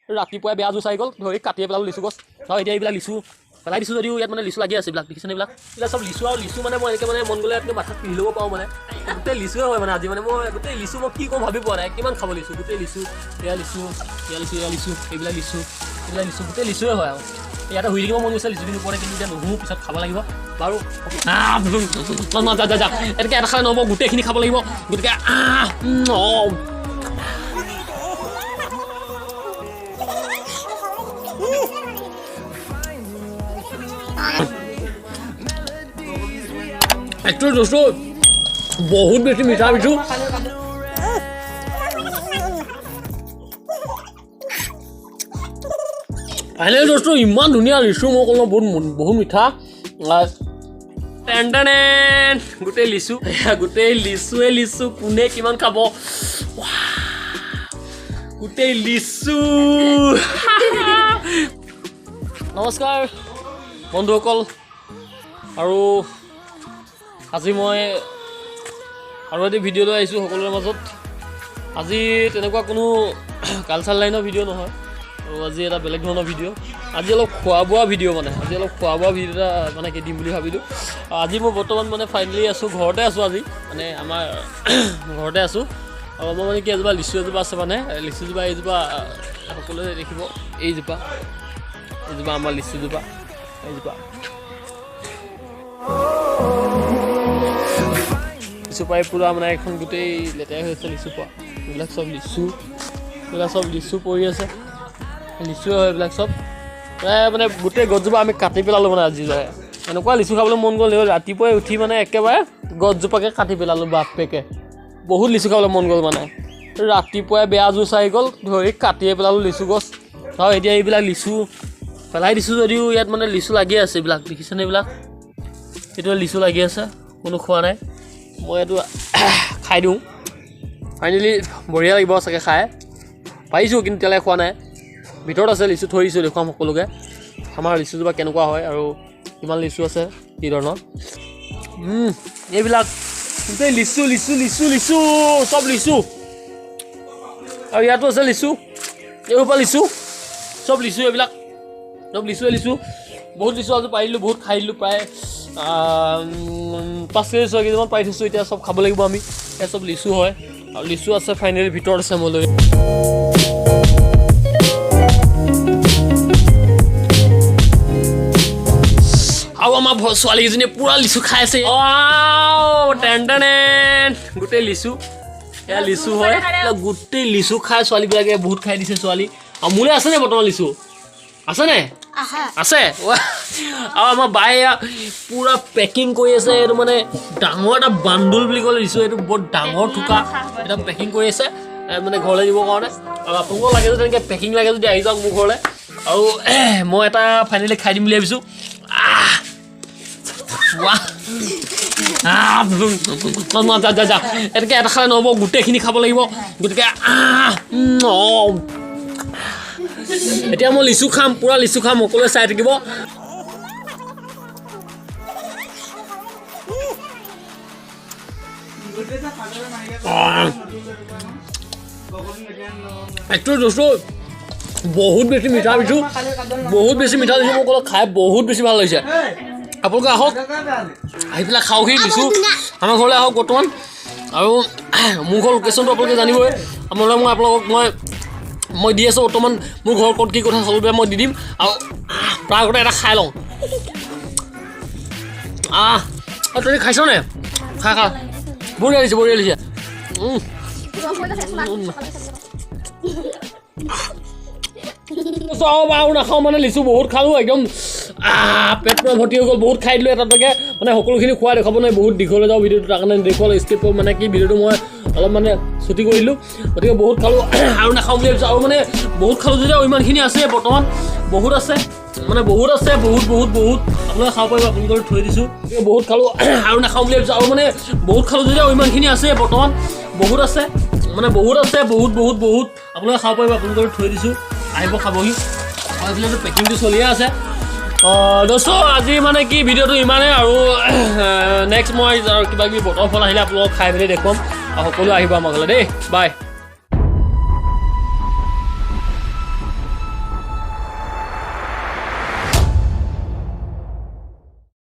ৰাতিপুৱাই বেয়া জুচ আহি গ'ল, ধৰি কাটিয়ে পেলালোঁ লিচু গছ। আৰু এতিয়া এইবিলাক লিচু পেলাই দিছোঁ যদিও ইয়াত মানে লিচু লাগি আছে। এইবিলাক দেখিছেনে? এইবিলাক এইবিলাক চব লিচু। আৰু লিচু মানে মই এনেকৈ মানে মন গ'লে এনেকৈ মাথাত পিন্ধি ল'ব পাৰোঁ। মানে গোটেই লিচুৱে হয়। মানে আজি মানে মই গোটেই লিচু, মই কি ক'ম ভাবি পোৱা নাই, কিমান খাব লিচু। গোটেই লিচু, এয়া লিচু, এয়া লিচু, এয়া লিচু, এইবিলাক লিচু, এইবিলাক লিচু, গোটেই লিচুৱে হয়। আৰু ইয়াতে শুই থাকিব মন গৈছে লিচুখিনিৰ ওপৰতে, কিন্তু এতিয়া নুশু, পিছত খাব লাগিব। বাৰু, যা যা যা, এনেকৈ এটা খালে নহ'ব, গোটেইখিনি খাব লাগিব। গতিকে অঁ। একচুৱেলি দোস্ত, বহুত বেছি মিঠা লিচু। ফাইনেলি দোস্ত, ইমান ধুনীয়া লিচু, মই ক'লো বহুত বহুত মিঠা। টেন টেন, গোটেই লিচু, গোটেই লিচুৱে লিচু। কোনে কিমান খাব? গোটেই লিচু। নমস্কাৰ বন্ধুসকল, আৰু আজি মই আৰু এটি ভিডিঅ' লৈ আহিছোঁ সকলোৰে মাজত। আজি তেনেকুৱা কোনো কালচাৰ লাইনৰ ভিডিঅ' নহয়, আৰু আজি এটা বেলেগ ধৰণৰ ভিডিঅ'। আজি অলপ খোৱা বোৱা ভিডিঅ', মানে আজি অলপ খোৱা বোৱা ভিডিঅ' এটা মানে কি দিম বুলি ভাবিলোঁ। আজি মই বৰ্তমান মানে ফাইনেলি আছোঁ, ঘৰতে আছোঁ। আজি মানে আমাৰ ঘৰতে আছোঁ। আৰু আমাৰ মানে কি এজোপা লিচু এজোপা আছে, মানে লিচুজোপা এইজোপা সকলোৱে দেখিব, এইজোপা, এইজোপা আমাৰ লিচুজোপা, এইজোপা। লিচু পাই পূৰা মানে এখন গোটেই লেতেৰা হৈ আছে লিচু পোৱা। এইবিলাক চব লিচু, এইবিলাক চব লিচু পৰি আছে, লিচু হয় এইবিলাক চব। প্ৰায় মানে গোটেই গছজোপা আমি কাটি পেলালোঁ। মানে আজি যায় এনেকুৱা লিচু খাবলৈ মন গ'ল, ৰাতিপুৱাই উঠি মানে একেবাৰে গছজোপাকে কাটি পেলালোঁ। বাপেকে বহুত লিচু খাবলৈ মন গ'ল, মানে ৰাতিপুৱাই বেয়া জুচ আহি গ'ল, ধৰি কাটিয়ে পেলালোঁ লিচু গছ। আৰু এতিয়া এইবিলাক লিচু পেলাই দিছোঁ যদিও ইয়াত মানে লিচু লাগি আছে। এইবিলাক দেখিছেনে? এইবিলাক এইটো লিচু লাগি আছে, কোনো খোৱা নাই। মই এইটো খাই দিওঁ ফাইনেলি, বঢ়িয়া লাগিব চাগে খাই। পাৰিছোঁ কিন্তু এতিয়ালৈকে খোৱা নাই, ভিতৰত আছে লিচু, থৈ দিছোঁ। দেখুৱাম সকলোকে আমাৰ লিচুজোপা কেনেকুৱা হয় আৰু কিমান লিচু আছে, কি ধৰণৰ। এইবিলাক গোটেই লিচু, লিচু, লিচু, লিচু, চব লিচু। আৰু ইয়াতো আছে লিচু, এইসোপা লিচু, চব লিচু। এইবিলাক চব লিচুৱে লিচু। বহুত লিচু আজি পাৰিলোঁ, বহুত খাই দিলোঁ। প্ৰায় 5 কেজি 6 কেজিমান পাৰি থৈছোঁ, এতিয়া চব খাব লাগিব আমি। এয়া চব লিচু হয়। আৰু লিচু আছে ফাইনেলি, ভিতৰত আছে, মই লৈ। আৰু আমাৰ ছোৱালীকেইজনীয়ে পূৰা লিচু খাই আছে। টেন টেন, গোটেই লিচু, এয়া লিচু হয়। গোটেই লিচু খাই ছোৱালীবিলাকে বহুত খাই দিছে ছোৱালী। আৰু মোলৈ আছেনে বৰ্তমান লিচু? আছেনে? আছে। আৰু আমাৰ বায়ে পূৰা পেকিং কৰি আছে। এইটো মানে ডাঙৰ এটা বান্দোল বুলি ক'লে দিছোঁ, এইটো বৰ ডাঙৰ থোকা এটা পেকিং কৰি আছে, মানে ঘৰলৈ দিবৰ কাৰণে। আৰু আপোনালোকক লাগে যদি, তেনেকৈ পেকিং লাগে যদি আহি যাওক মোৰ ঘৰলৈ। আৰু মই এটা ফাইনেলি খাই দিম বুলি ভাবিছোঁ। আহ, ৱাহ, যা যা যা, এনেকৈ এটা খালে নহ'ব, গোটেইখিনি খাব লাগিব। গতিকে অঁ, এতিয়া মই লিচু খাম, পূৰা লিচু খাম, সকলোৱে চাই থাকিব। একচুৱেলি দোস্ত, বহুত বেছি মিঠা লিচু, বহুত বেছি মিঠা লিচু। মোক অলপ খাই বহুত বেছি ভাল লাগিছে। আপোনালোকে আহক, আহি পেলাই খাওকহি লিচু। আমাৰ ঘৰলৈ আহক বৰ্তমান। আৰু মোৰ ঘৰ লোকেশ্যনটো আপোনালোকে জানিবই। আপোনালোকে মই আপোনালোকক মই দি আছোঁ বৰ্তমান, মোৰ ঘৰ ক'ত কি কথা সকলোবিলাক মই দি দিম। আৰু তাৰ আগতে এটা খাই লওঁ। আহ, তই খাইছ নে? খা খা, বঢ়িয়া লাগিছে, বঢ়িয়া লাগিছে। আৰু নাখাওঁ, মানে লিচু বহুত খালোঁ, একদম পেট পূৰা ভৰ্তি হৈ গ'ল, বহুত খাই দিলোঁ এটাকে। মানে সকলোখিনি খোৱা দেখুৱাব নোৱাৰি, বহুত দীঘলৈ যাওঁ ভিডিঅ'টো, তাৰ কাৰণে দেখুৱালোঁ স্কিপ, মানে কি ভিডিঅ'টো মই অলপ মানে ছুটি কৰি দিলোঁ। গতিকে বহুত খালোঁ, আৰু নাখাওঁ বুলি ভাবিছোঁ। আৰু মানে বহুত খালোঁ যদিও ইমানখিনি আছে বৰ্তমান, বহুত আছে, মানে বহুত আছে, বহুত বহুত বহুত। আপোনালোকে খাব পাৰিব, আপোনালোকৰ থৈ দিছোঁ। বহুত খালোঁ, আৰু নাখাওঁ বুলি ভাবিছোঁ। আৰু মানে বহুত খালোঁ যদিও ইমানখিনি আছে বৰ্তমান, বহুত আছে, মানে বহুত আছে, বহুত বহুত বহুত। আপোনালোকে খাব পাৰিব, আপোনালোকৰ থৈ দিছোঁ, আহিব খাবহি। আৰু এইফালেতো পেকিংটো চলিয়ে আছে। দোস্ত, আজি মানে কি ভিডিঅ'টো ইমানেই। আৰু নেক্সট মই আৰু কিবা কিবি বতৰ ফল আহিলে আপোনালোকক খাই মেলি দেখুৱাম। আৰু সকলো আহিব আমাৰ ঘৰলৈ দেই। বাই।